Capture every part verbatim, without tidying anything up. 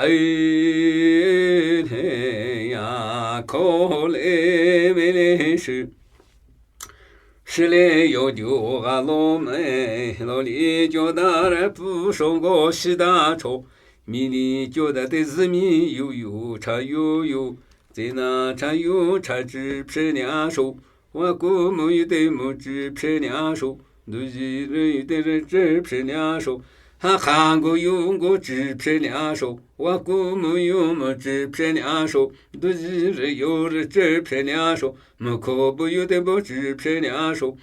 ཨེ་ལྷན་ཡ་ཁོ་ལེ་མེ་ལེ་ཧྲི། ཧྲི་ལེ་ཡོ་རྒྱུ་ཧ་ལོ་མེ་ལོ་ལི་ཅོ་ད་ར་པུ་ཧྲོ་གོ་ཤི་ད་ཁྲོ། མི་ལི་ཅོ་ད་ཏེ་ཟི་མི་ཡུ་ཡུ་ཁྲ་ཡུ་ཡུ། ཙེ་ན་ཁྲ་ཡུ་ཁྲ་ཅི་ཕྲི་ཉ་ཧྲོ། ཝ་ཀུ་མུ་ཡུ་ཏེ་མུ་ཅི་ཕྲི་ཉ་ཧྲོ། འདུ་ཞི་རི་ཡུ་ཏེ་རི་ཅི་ཕྲི་ཉ་ཧྲོ། ཧ་ཁ་གུ་ཡུ་གུ་ཅི་ཕྲི་ཉ་ཧྲོ། ཝ་ཀུ་མུ་ཡུ་མུ་ཅི་ཕྲི་ཉ་ཧྲོ། འདུ་ཞི་རི་ཡུ་རི་ཅི་ཕྲི་ཉ་ཧྲོ། མུ་ཁུ་བུ་ཡུ་ཏེ་བུ་ཅི་ཕྲི་ཉ་ཧྲོ།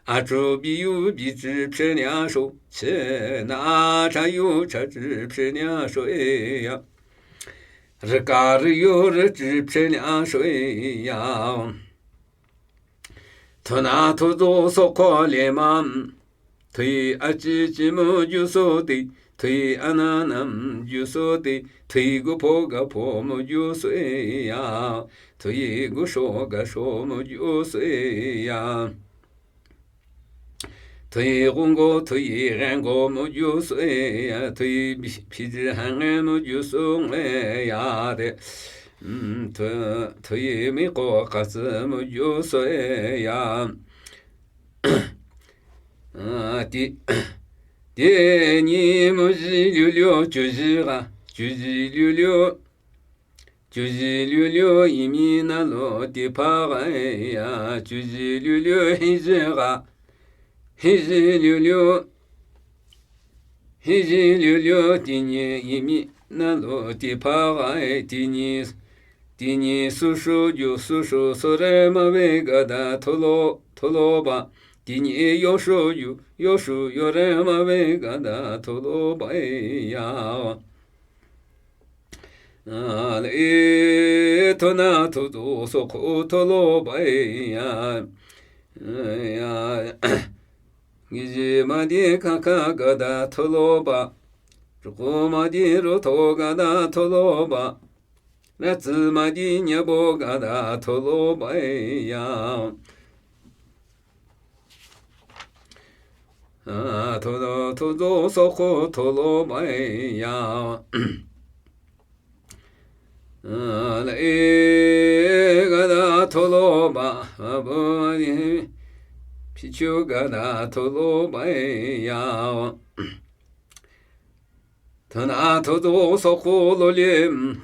ཨ་ཀྲུ་བི་ཡུ་བི་ཅི་ཕྲི་ཉ་ཧྲོ། ཆི་ན་ཁྲ་ཡུ་ཁྲ་ཅི་ཕྲི་ཉ་ཧྲོ་ཨེ་ཡ། རི་ཀ་རི་ཡུ་རི་ཅི་ཕྲི་ཉ་ཧྲོ་ཨེ་ཡ། ཐུ་ན་ཐུ་ཛོ་སོ་ཁོ་ལེ་མ། ཐུ་ཡི་ཨ་ཅི་ཅི་མུ་ཇུ་སོ་ཏེ། ཐུ་ཡི་ཨ་ན་ན་མུ་ཇུ་སོ་ཏེ། ཐུ་ཡི་གུ་ཕོ་ག་ཕོ་མུ་ཇུ་སོ་ཨེ་ཡ། ཐུ་ཡི་གུ་ཧྲོ་ག་ཧྲོ་མུ་ཇུ་སོ་ཨེ་ཡ། ཐུ་ཡི་གུ་གོ་ཐུ་ཡི་རེན་གོ་མུ་ཇུ་སོ་ཨེ་ཡ། ཐུ་ཡི་ཕི་ཕི་ཇི་ཧ་ངེ་མུ་ཇུ་སོ་ཨེ་ཡ་ཏེ། ཐུ་ཐུ་ཡི་མི་ཀོ་ཀ་ཙི་མུ་ཇུ་སོ་ཨེ་ཡ། ཏི་ཏི་ནི་མུ་ཞི་ལུ་ལུ་ཅུ་ཞི་ག་ཅུ་ཞི་ལུ་ལུ། ཅུ་ཞི་ལུ་ལུ་ཡི་མི་ན་ལོ་ཏི་ཕ་ག་ཡ། ཅུ་ཞི་ལུ་ལུ་ཧི་ཞི་ག་ཧི་ཞི་ལུ་ལུ། ཧི་ཞི་ལུ་ལུ་ཏི་ནི་ཡི་མི་ན་ལོ་ཏི་ཕ་ག་ཡ། ཏི་ནི་ཏི་ནི་སུ་ཧྲུ་ཇུ་སུ་ཧྲུ་སུ་རེ་མ་བེ་ག་ད་ཐོ་ལོ་ཐོ་ལོ་བ། ཏི་ནི་ཡོ་ཧྲུ་ཇུ་ཡོ་ཧྲུ་ཡོ་རེ་མ་བེ་ག་ད་ཐོ་ལོ་བ་ཡ། ཨེ་ཐོ་ན་ཐོ་ཛོ་སོ་ཁོ་ཐོ་ལོ་བ་ཡ། ངི་ཞི་མ་དི་ཁ་ཁ་ག་ད་ཐོ་ལོ་བ། རུ་ཀོ་མ་དི་རུ་ཐོ་ག་ད་ཐོ་ལོ་བ། ར་ཙི་མ་དི་ཉ་བོ་ག་ད་ཐོ་ལོ་བ་ཡ། ཐོ་ཐོ་ཛོ་སོ་ཁོ་ཐོ་ལོ་བ་ཡ། ལ་ཨེ་ག་ད་ཐོ་ལོ་བ་བོ་ཡ། ཕི་ཆུ་ག་ད་ཐོ་ལོ་བ་ཡ། ཐ་ན་ཐོ་ཙོ་སོ་ཁོ་ལོ་ལེ།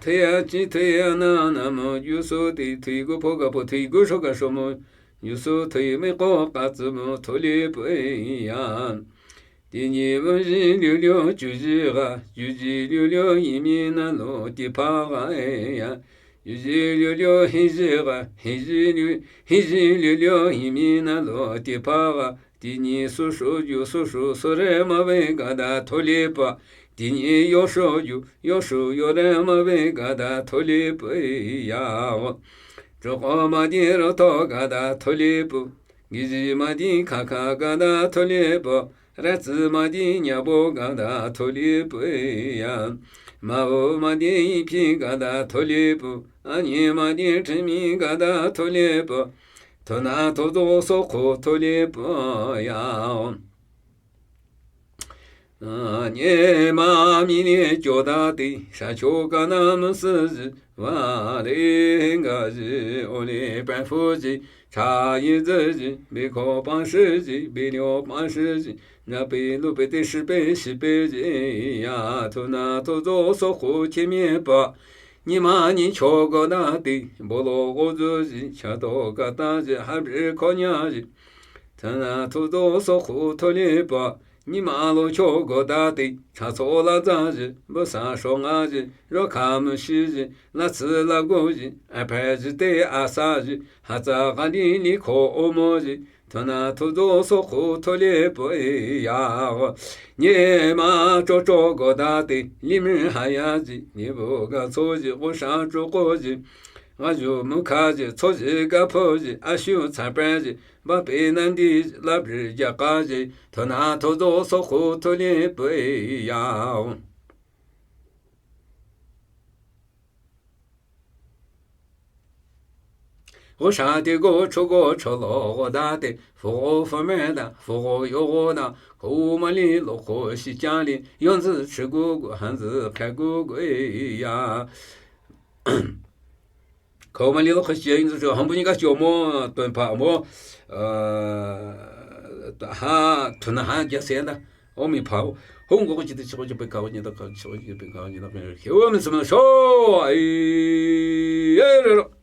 ཐ་ཡ་ཅི་ཐ་ཡ་ན་ན་མོ་ཡུ་སོ་ཏི། ཐུ་ཡི་གུ་ཕོ་ག་ཕོ། ཐུ་ཡི་གུ་ཧྲོ་ག་ཧྲོ་མོ་ཡུ་སོ། ཐུ་ཡི་མི་ཀོ་ཀ་ཙི་མོ་ཐོ་ལེ་པོ་ཡ། ཏི་ནི་མུ་ཞི་ལུ་ལུ་ཅུ་ཞི་ག་ཅུ་ཞི་ལུ་ལུ་ཡི་མི་ན་ལོ་ཏི་ཕ་ག་ཡ། ཡུ་ཞི་ལུ་ལུ་ཧི་ཞི་ག་ཧི་ཞི་ལུ་ཧི་ཞི་ལུ་ལུ་ཡི་མི་ན་ལོ་ཏི་ཕ་ག་ཏི་ནི་སུ་ཧྲོ་ཡུ་སུ་ཧྲོ་སུ་རེ་མ་བེ་ག་ད་ཐོ་ལེ་པ། ཏི་ནི་ཡོ་ཧྲོ་ཡུ་ཡོ་ཧྲོ་ཡོ་རེ་མ་བེ་ག་ད་ཐོ་ལེ་པ་ཡ། ཀྲོ་ཀོ་མ་ཏི་རོ་ཐོ་ག་ད་ཐོ་ལེ་པ། གི་ཞི་མ་ཏི་ཁ་ཁ་ག་ད་ཐོ་ལེ་པ། ར་ཙི་མ་ཏི་ཉ་བོ་ག་ད་ཐོ་ལེ་པ་ཡ། མ་འོ་མ་ཏི་ཡི་ཕི་ག་ད་ཐོ་ལེ་པ། ཨ་ནི་མ་ཏི་ཁྲི་མི་ག་ད་ཐོ་ལེ་པ། ཐོ་ན་ཐོ་ཙོ་སོ་ཁོ་ཐོ་ལེ་པ་ཡ། ཉེ་མ་མི་ནི་ཅོ་ད་ཏི། ཤ་ཆོ་ག་ན་མི་སི་ཞི། ཝ་ལེ་ག་ཞི་ཨོ་ལེ་པན་ཧྥུ་ཞི། ཆ་ཡི་ཛི་ཞི། བི་ཁོ་པང་ཧྲི་ཞི། བི་ལིའོ་པང་ཧྲི་ཞི། ན་པི་ལུ་པི་ཏི་ཧྲི་པེ་ཞི་པེ་ཞི་ཡ། ཐོ་ན་ཐོ་ཙོ་སོ་ཁོ་ཁྱི་མེད་པ། ཉི་མ་ཉི་ཆོ་གོ་ད་ཏི། བོ་ལོ་གོ་ཛུ་ཞི། ཆ་ཏོ་ག་ད་ཞི། ཧ་བི་ཁོ་ཉ་ཞི། ཐ་ན་ཐུ་ཙོ་སོ་ཁུ་ཐོ་ལེ་པ། ཉི་མ་ལོ་ཆོ་གོ་ད་ཏི། ཆ་ཚོ་ལ་ཛ་ཞི། བུ་ས་ཧྲོ་ང་ཞི། རོ་ཁ་མུ་ཤི་ཞི། ལ་ཚི་ལ་གོ་ཞི། ཨ་ཕ་ཞི་ཏེ་ཨ་ས་ཞི། ཧ་ཙ་ག་ལི་ལི་ཁོ་ཨོ་མོ་ཞི། ཐ་ན་ཐུ་ཙོ་སོ་ཁུ་ཐོ་ལེ་པ་ཡ། ཉི་མ་ཅོ་ཅོ་གོ་ད་ཏི། ལི་མི་ཧ་ཡ་ཞི། ལི་བུ་ག་ཚོ་ཞི། གོ་ཧྲ་ཅོ་གོ་ཞི། ང་ཞུ་མུ་ཁ་ཞི། ཚོ་ཞི་ག་ཕོ་ཞི། ཨ་ཤུ་ཚ་པ་ཞི། བ་པེ་ན་འདི་ལབ་རི་རྒྱ་ཀ་ཞེས། ཐོ་ན་ཐོ་ཙོ་སོ་ཁོ་ཐོ་ལེ་པོ་ཡ། ཧོ་ཧྲ་ཏེ་གོ་ཁྲོ་གོ་ཁྲོ་ལོ་ཧོ་ད་ཏེ་ཧྥུ་ཧོ་ཧྥུ་མེ་ད་ཧྥུ་ཧོ་ཡོ་ཧོ་ད་ཁོ་མ་ལི་ལོ་ཁོ་ཤི་ཅང་ལི་ཡོན་ཙི་ཁྲི་གུ་གུ་ཧན་ཙི་ཁ་གུ་གུ་ཨེ་ཡ། ཁོ་མ་ལི་ལོ་ཁོ་ཤི་ཡོན་ཙི་ཧམ་པུ་ཉི་ག་ཅོ་མོ་སྟོན་ཕ་མོ། ཨ་ཧ་ཐུ་ན་ཧ་རྒྱ་སེ་ད་ཨོ་མི་ཕ་ཧོ་ཧོ་མགོ་གོ་ཅི་ཏི་ཆི་གོ་ཅི་པེ་ཀ་བོ་ཉི་ད་ཀ་ཆི་གོ་ཅི་པེ་ཀ་བོ་ཉི་ད་པེ་ཧེ་བོ་མི་སུ་མ་ཤོ་ཨི་ཨེ་རེ་རོ།